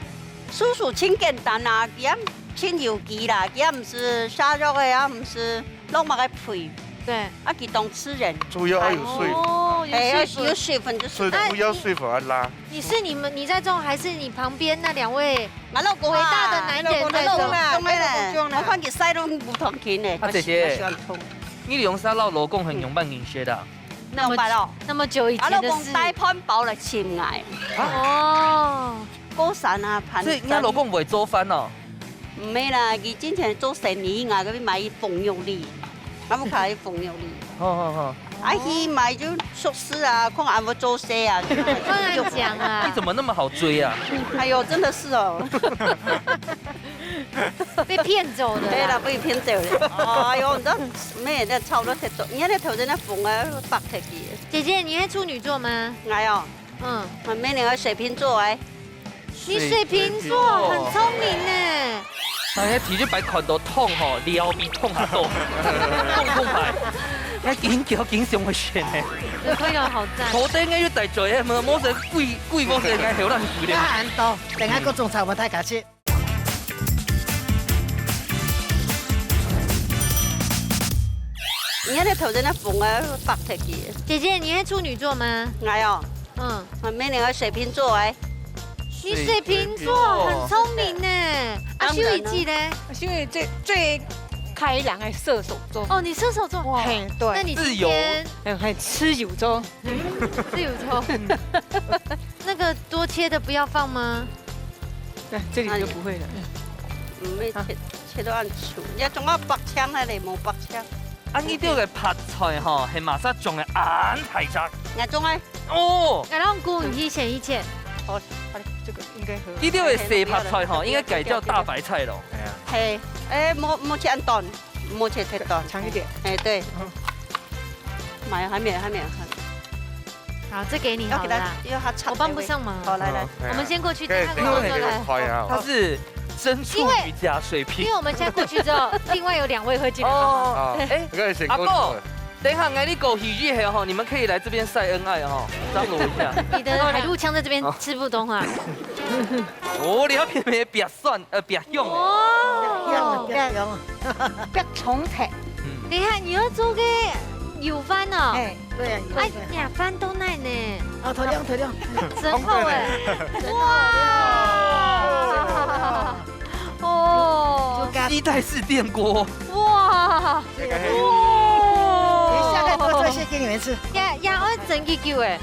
樹薯真簡單啊，佢也真有機啦，佢也毋使殺藥个，也毋使 落麼个肥。對。啊，佢當自然。主要愛有水分。哦，有水分。哎，要有水分就係。水分，要水分啊啦。你是你們，你在種，還是你旁邊那兩位？𠊎老公啊，偉大的男人在種？𠊎老公種啦，𠊎老公種啦。𠊎看佢曬到烏通天呢，啊，姐姐，𠊎喜歡種。你兩儕摎老公係仰般認識个啊？那麼，仰般哦？那麼久以前的事。𠊎老公帶飯包來尋𠊎。哦。過山啊，攀山。所以你老公毋會做飯哦？ 毋係啦，佢之前做生意，𠊎去買紅玉梨，𠊎屋下个紅玉梨。好好好。啊，去買就熟識啊，看恁會做事啊，就。當然講啊。你怎麼那麼好追啊？哎喲，真的是哦。被騙走的啦。對啦，被騙走了。哎喲，你知道，沒有，那差不多太多，你看那頭前那紅啊，白太低。姐姐，你是處女座嗎？哎喲，嗯。啊，沒有，我水瓶座哎。 你水瓶座，水瓶座。很聰明呢。哎呀，提出擺看到痛吼，撩比痛還多，痛痛擺。哎，緊叫緊想會選呢。女朋友好讚。頭頂个又戴嘴，無，無成貴，貴無成，哎，好難貴咧。那很多，等下各種菜，我們太客氣。你看那頭前那紅啊，白太低。姐姐，你是處女座嗎？哎喲。 嗯。啊，沒有，我水瓶座哎。你水瓶座，水瓶座。很聰明呢。啊，當然了。秀儀姐呢？秀儀最，最開朗的射手座。哦，你射手座。哇。嘿，對。那你今天自由。嗯，很自由座。自由座。那個多切的不要放嗎？對，這裡就不會了。哪裡？嗯，沒切，啊。切到恁粗，你還總要剝青還得無剝青。 啊，你兜个白菜吼，係麼儕種个恁大隻？𠊎種个。哦。𠊎摎姑你去選一切。好，好嘞，這個應該合。你兜个細白菜吼，應該改叫大白菜咯。哎呀。嘿，哎，莫，莫切恁短，莫切太短。長一點。哎，對。嗯。買，還沒有，還沒有，還沒有。 好，這給你好了啦。要給他，要他唱，我幫不上忙。好，來，來。嗯，我們先過去，等一下給我做來。可以，可以，可以啊。他是真處女加水瓶。因為，因為我們現在過去之後，另外有兩位會進來幫忙。哦，哦，哎，這個先過去。阿伯，等一下，𠊎俚過去以後吼，你們可以來這邊曬恩愛哦，張羅一下。你的海陸腔在這邊吃不動啊。哦，你要偏偏別 蒜，呃，別香。哦。別香，別香。別重菜。嗯。等一下，你要做个油飯哦。哎，對啊，油飯。哎，你飯都耐呢。哦，頭兩，頭兩。真好哎。哇！哦。就，就西帶式電鍋。哇！這個很有名。哇！等一下再多做一些給你們吃。呀，呀，愛蒸幾久哎？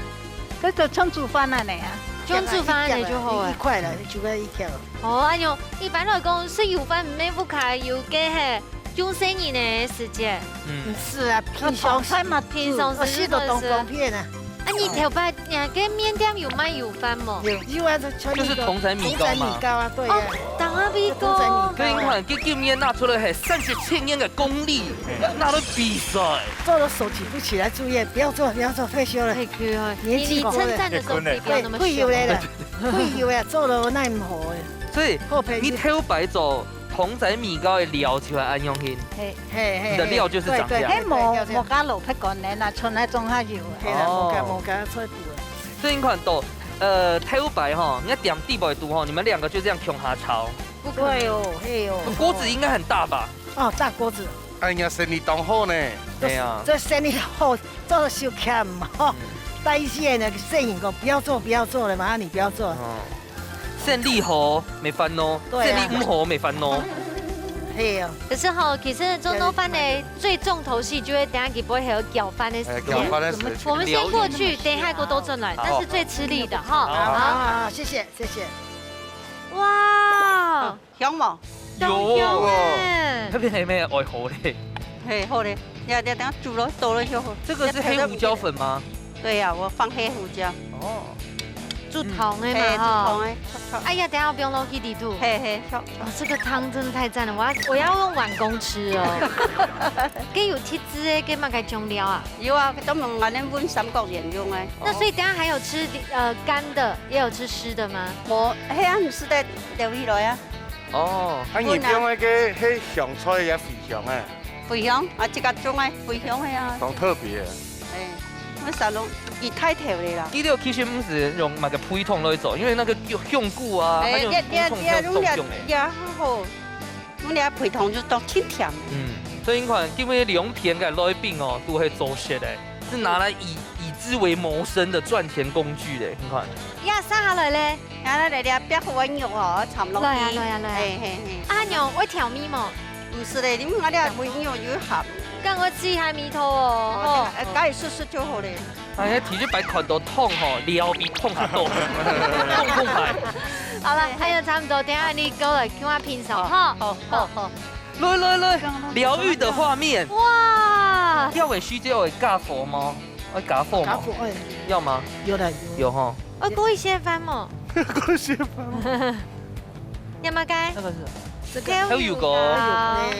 該就像煮飯恁樣啊。像煮飯恁樣就好啊。一，一塊了，就該一條。哦，哎喲，一般來講，食油飯毋係屋下有个係，中細人个時節。嗯。是啊，平常時，平常時我去都當方便啊。啊，你頭擺，你个麵店有賣油飯無？有，有啊，就全部都。就是同仔米糕嘛。同仔米糕啊，對啊。哦，同仔米糕。同仔米糕啊。所以你看，這，這面拿出來係三十七年个功力，拿來比賽。做到手舉不起來，住院，不要做，不要做，退休了。退休了。 年紀過了。你，你稱讚的時候可以不要那麼兇。退休了啦，退休了，做了哪毋好个。所以，後輩，你頭擺做同仔米糕个料就係恁樣形。嘿。嘿，嘿，你的料就是長這樣。嘿，對，對，對，無，對，對。無加蘿蔔乾个啦，像該種較油个。嘿啦，無加，哦。無加菜脯啊。所以你看到，呃，頭擺吼，你看店底背肚吼，你們兩個就這樣共下炒。不可能。對哦，嘿哦。鍋子應該很大吧？哦，大鍋子。 哎呀，生理當好呢。對啊。這生理好，做得收錢嘛，吼。嗯。但是呢，細人講不要做，不要做了嘛，啊，你不要做。哦。生理好，無煩惱；對啊。生理毋好，無煩惱。嘿啊。可是吼，其實做老闆呢，最重頭戲就係等下佢背後攪飯个時間。哎，攪飯个時間。我們先過去，等一下過多轉來，好。那是最吃力的哈。好。好，好，好，謝謝，謝謝。哇！ 香無？有。香香欸。特別係咩？愛好咧。嘿，好咧，你，你等下煮了，倒了就好。這個是黑胡椒粉嗎？對呀，我放黑胡椒。哦。煮湯个嘛，嗯，嘿，吼。煮湯个，熟熟。哎呀，等下放落去裡肚。嘿，嘿，熟熟。哇，這個湯真的太讚了，我要，我要用碗公吃哦。該有特製个，該麼个醬料啊？有啊，專門𠊎等搵三角蓮用个。那所以等下還有吃，呃，乾的，也有吃濕的嗎？無，嘿啊，毋係得留起來啊。哦，啊，你放該個，嘿，香菜也茴香个。 茴香啊，自家種个茴香个啊。當特別。哎，𠊎想講，佢太甜了啦。佢這個其實毋係用麼个配湯來做，因為那個香菇啊，哎，還有茴香，這，這，這，這，這好，用這配湯就當清甜。嗯，所以你看，今日兩片个來賓哦，都係做事个，是拿來以，以之為謀生的賺錢工具的，你看。呀，殺下來咧。啊，來，來，來，煏好个肉哦，摻落去。來啊，來啊，來啊。嘿，嘿，嘿。啊，肉會調味無？ 毋係咧，你問𠊎這味道有鹹。該𠊎試下味道哦，哦，吼。哎，加一絲絲就好咧。哎呀，第一擺看到湯吼，料比湯還多，湯湯來。好了，還有差不多，等下你過來跟我品嚐，吼。好，好，好。來，來，來，療癒的畫面。哇！要尾需要加火嗎？要加火嗎？加火，哎。要嗎？有的，有。有吼。哦，過一些番哦。過一些番哦。 有麼个？那個是這個。還有油膏。哎，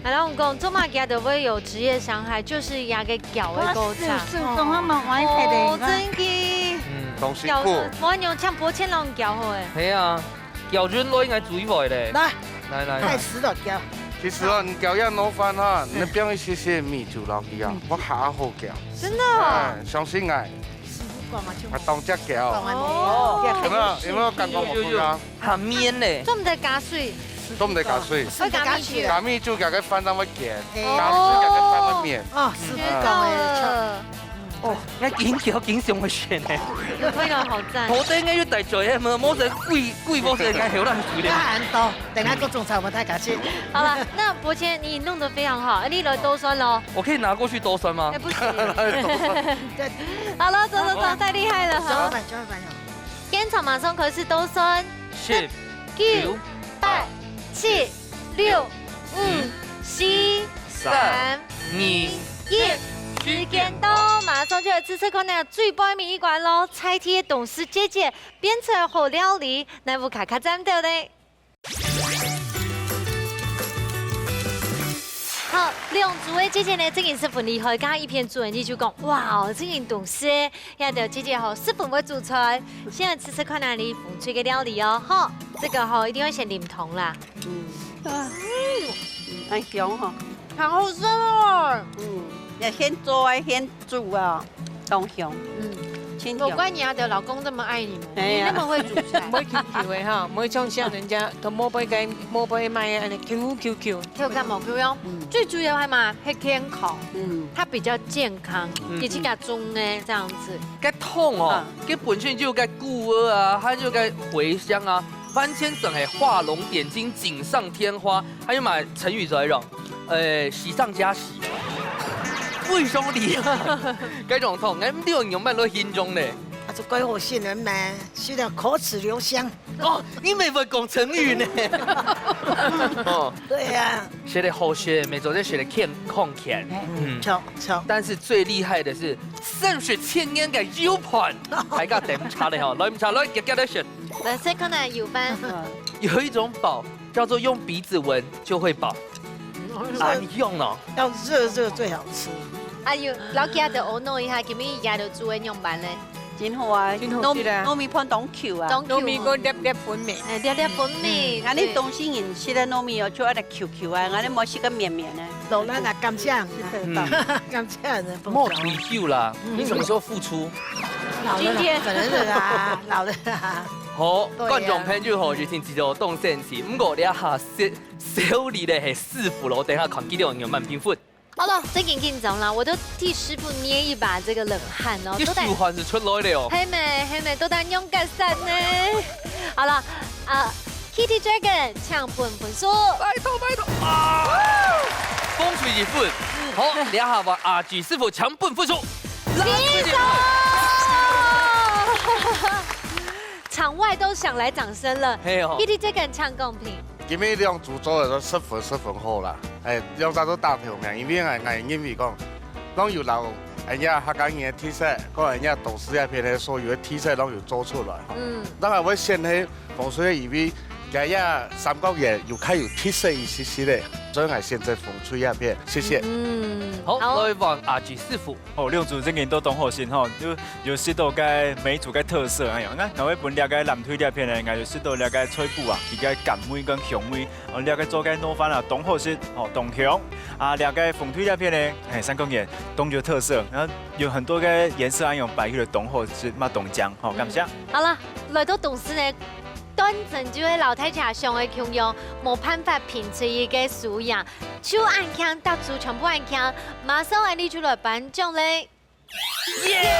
哎。然後講，做麼个都會有職業傷害，就是那個腳个高差。是，是，講他們玩起來哦，真的。嗯，當辛苦。我用像薄千郎腳好哎。係啊，腳軟了應該注意壞咧。來，來，來，來。太濕了，腳。其實啊，你腳要挪翻哈，你放一些些米酒落去啊，嗯。會較好腳。真的哦。哎，相信𠊎。師傅講啊，就我當隻腳。講啊，哦。有沒有，有沒有感覺我不一樣？有，有，有。 下面呢？做毋得加水。做毋得加水。愛加米酒。加米酒，加个飯正會鹹，哦。加水，加个飯會綿。哦，師傅講个，哦，該緊叫緊想个選呢。有味道，好讚。頭頂个又帶嘴，無，無人貴，貴無人該好難水咧。那很多，等下各種菜我們再加去。好了，那伯謙你弄得非常好，你來兜酸咯。我可以拿過去兜酸嗎？哎，不行。拿來兜酸。好了，走走走，太厲害了，好。小老闆，小老闆。 現場馬上開始兜算，十、九、八、七、六、五、四、三、二、一，時間到，馬上就來試試看呢，最背尾一關咯，猜題个董事姐姐變出來好料理，哪屋下較讚兜咧？ 好，兩組个姐姐呢，真个係分厲害，剛剛一片煮完你就講，哇哦，真个東西，這兜姐姐吼，十分會煮菜。現在試試看哪裡紅隊个料理哦，吼，這個吼，一定要先淋湯啦。嗯。啊。嗯，很香吼。好好吃哦。嗯，也現做啊，現 煮啊，當香。嗯，真香。難怪你的老公這麼愛你們，哎呀。你那麼會煮菜。毋會Q Q个哈，毋會像像人家都莫不該莫不該賣个恁樣Q Q Q。Q較無Q喲。嗯。最主要還嘛，係健康，嗯。它比較健康，嗯。而且較中个這樣子。該湯哦，啊。該本身就該菇仔啊，還有該茴香啊，完全整个畫龍點睛，錦上添花，還有嘛成語就係講， 呃，喜上加喜。非常厲害。該種湯，𠊎毋知用仰般來形容呢。啊，就蓋好食个嘛，食了口齒留香。哦，你乜會講成語呢。哦。對呀。食了好食，乜做得食了健康健。嗯，嗯。著，著。但是最厲害的是，三十千元个U盤，大家等毋差了吼，來毋差，來，遽遽來食。來，先看看U盤。有一種寶 叫做用鼻子聞就會飽。嗯。啊，你用了。要熱熱最好吃。哎喲，老姐就阿腦一下，今日夜就煮个樣般呢？真好啊，真好食啊。糯米，糯米飯當Q啊。當Q哦。糯米个粒粒分明。哎，粒粒分明，嗯，對。𠊎等東勢人食个糯米哦，就愛來Q Q啊，𠊎等無食个綿綿个。老人啊，感謝你啊。嗯。感謝你的分享。莫退休啦，嗯。你什麼時候復出？老了啦，今天。可能是啊，老了啦。好，對呀。觀眾朋友吼，一定知道當生趣。毋過這下 小李咧係師傅咯，等下看佢兩樣慢評分。好了，真緊緊張啦，我都替師傅捏一把這個冷汗哦。你都在手汗是出來了哦。係咩，係咩，都在用感受呢。好了，啊，Kitty Dragon，請分分數。拜託，拜託啊！恭喜一分。好，這下換阿志師傅請分分數。平手。場外都響來掌聲了。係哦。Kitty Dragon請公平。 今日兩組做得都十分十分好啦。哎，兩隻都打頭名，因為𠊎，𠊎認為講，攏有摎，人家客家人个特色，个人家東勢這片个所有个特色攏有做出來吼。嗯。當然𠊎選係紅隊个，因為佢這三角形有較有特色一些些个，所以𠊎選擇紅隊這片。謝謝。嗯，好，好。來換阿吉師傅。哦，兩組正經都當好食吼，有，有食到該梅竹个特色，哎呀，𠊎，𠊎會分這个藍隊這片呢，𠊎有食到這个菜脯啊，佢个甘味跟香味，哦，這个做个糯飯啊，當好食，哦，當香。啊，這个紅隊這片呢，哎，三角形，當有特色，然後有很多个顏色，還有擺出來當好食，嘛當靚，吼，感謝。好了，來到東勢呢，單淨就係摎大家想个共樣，無辦法品出一个輸贏。 就恁慶，答對全部恁慶，馬上𠊎俚就來頒獎咧。耶！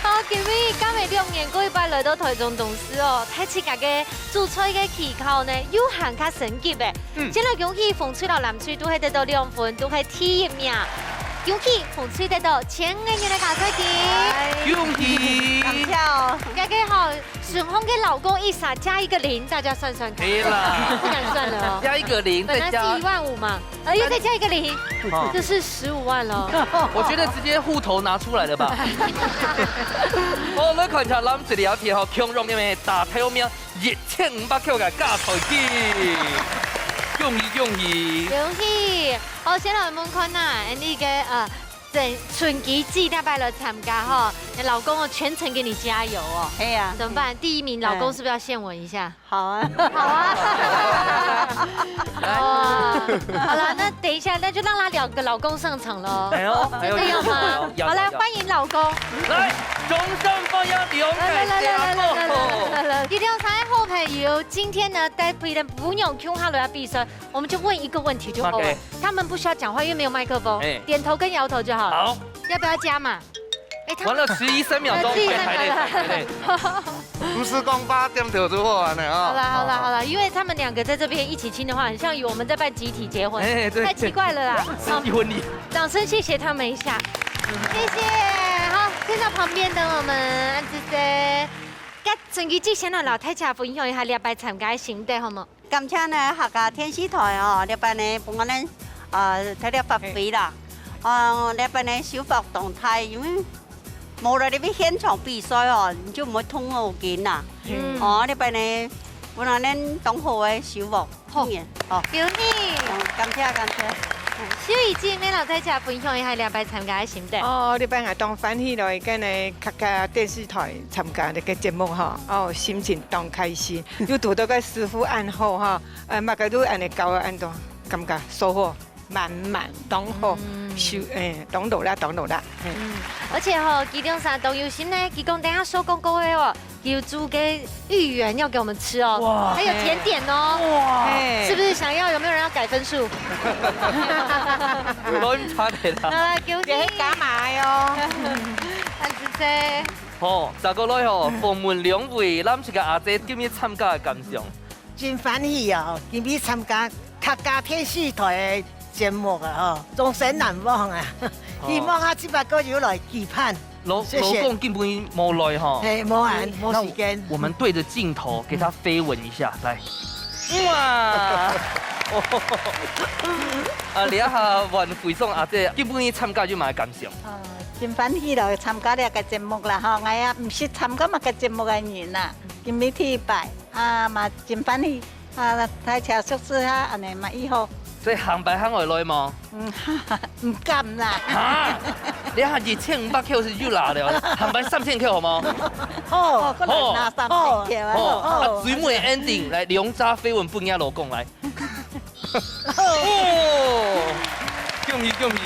好，今晡日感謝兩年過一擺來到臺中東勢哦，大自家个煮菜个技巧呢，又還較升級誒。嗯。先來恭喜紅隊摎藍隊都係得到兩分，都係第一名。恭喜紅隊得到千個銀个加菜金。哎，恭喜！感謝哦。這个吼， 順風个老公一儕加一個零，大家算算看。可以啦。不敢算了哦。加一個零，本來是一萬五嘛，呃，又再加一個零，哦。這是十五萬了。我覺得直接戶頭拿出來了吧。哦，來看一下藍隊這片吼，共樣个打頭名一千五百塊个加菜金。恭喜恭喜！恭喜！好，先來問看呐，你个，呃， 等春吉姐這擺來參加吼，你老公哦全程給你加油哦。係啊。怎麼辦？第一名，老公是不是要獻吻一下？好啊。好啊。好啊。好了，那等一下，那就讓他兩個老公上場嘍。哎呦，真的要嗎？哎呦，要，好，來，要，要。歡迎老公。來，掌聲歡迎兩位大哥。來，來，來，來，來，來，來，來，來。一定要三位好朋友，今天呢，帶陪伴餔娘共下來比賽， 我們就問一個問題就好了。OK。他們不需要講話，因為沒有麥克風。哎。點頭跟搖頭就好了。好。要不要加碼？哎，他們完了，十一三秒鐘，呃，十一三秒。哎，還得，還得。不是講八點頭就好玩了啊。好了，好了，好了，因為他們兩個在這邊一起親的話，很像有我們在辦集體結婚，哎，對，太奇怪了啦。集體婚禮。掌聲謝謝他們一下。謝謝。好，現在旁邊的我們安子姐，該準備之前呢，摎大家分享一下這擺參加个心得，好無？ 感謝呢客家電視臺哦，這擺呢分𠊎等，呃，大力發揮啦。哦，這擺呢收穫當大，因為無來這邊現場比賽哦，你就毋會動腦筋啦。嗯。哦，這擺呢分𠊎等當好个收穫。好。哦。恭喜！哦，感謝感謝。秀儀姐，也摎大家分享一下這擺參加个心得。哦，這擺𠊎當歡喜來跟呢客家電視臺參加這个節目吼，哦，心情當開心。 又堵到个師傅恁好哈，呃，麼个都恁呢教恁多，感覺收穫滿滿，當好，嗯。收，哎，當多啦，當多啦，嘿。嗯，而且吼，佢兩儕當有心呢，佢講等下收工過後哦，佢有煮个芋圓要給我們吃哦，哇。還有甜點哦。哇。嘿。是不是想要？有沒有人要改分數？亂拍的啦。好啦，恭喜。也係加碼哦。恁仔細。好，再過來吼，訪問兩位藍隊个阿姊今日參加个感想。 真歡喜哦，今日參加客家電視臺个節目啊，吼，終身難忘啊！哦。希望下禮拜過又來舉辦。老，謝謝。老公今晡日無來吼。嘿，無閒，嘿，無時間。那我們對著鏡頭給他飛吻一下，來。哇！啊，這下換惠松阿姊，今晡日參加有麼个感想？啊，真歡喜來參加這个節目啦，吼，𠊎也毋識參加麼个節目个人啦，今日第一擺。 啊，嘛真歡喜，啊，大家熟識下，恁呢嘛以後。所以下擺還會來無？嗯，毋敢啦。哈？這下一千五百塊就有啦了，下擺三千塊好無？好。哦，可能拿三千塊啊。好。好。啊，最尾ending，來，兩隻飛吻分若老公來。哦，恭喜恭喜！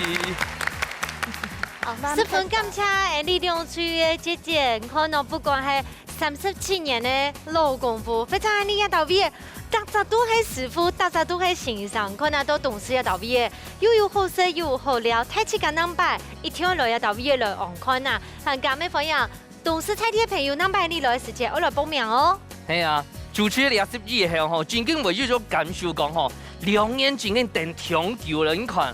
十分感謝，哎，你兩隊个姐姐，你看哦，不管係 三十七年个老功夫，非常恁呢這搭位个，逐隻都係師傅，逐隻都係先生，看啊到東勢這搭位个，又有好食又有好尞，大自家哪擺一定愛來這搭位个來望看啊！還敢愛歡迎東勢在地个朋友，哪擺你來个時節愛來報名哦。係啊，主持這十一个吼，真經會有種感受講吼，兩年真經等長久了，你看，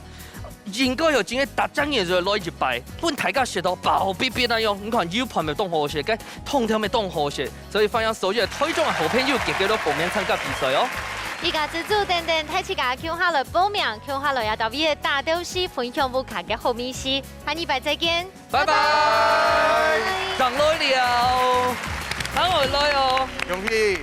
應該有真个逐隻人就來一擺，分大家食到飽飽必必那樣。你看，有飯乜當好食，該湯頭乜當好食，所以歡迎所有个臺中个好朋友，遽遽來報名參加比賽哦。一家之煮等等，大自家共下來報名，共下來也到位个大東西分享屋下个好味緒。下禮拜再見，拜拜。上來了，上來來哦。恭喜！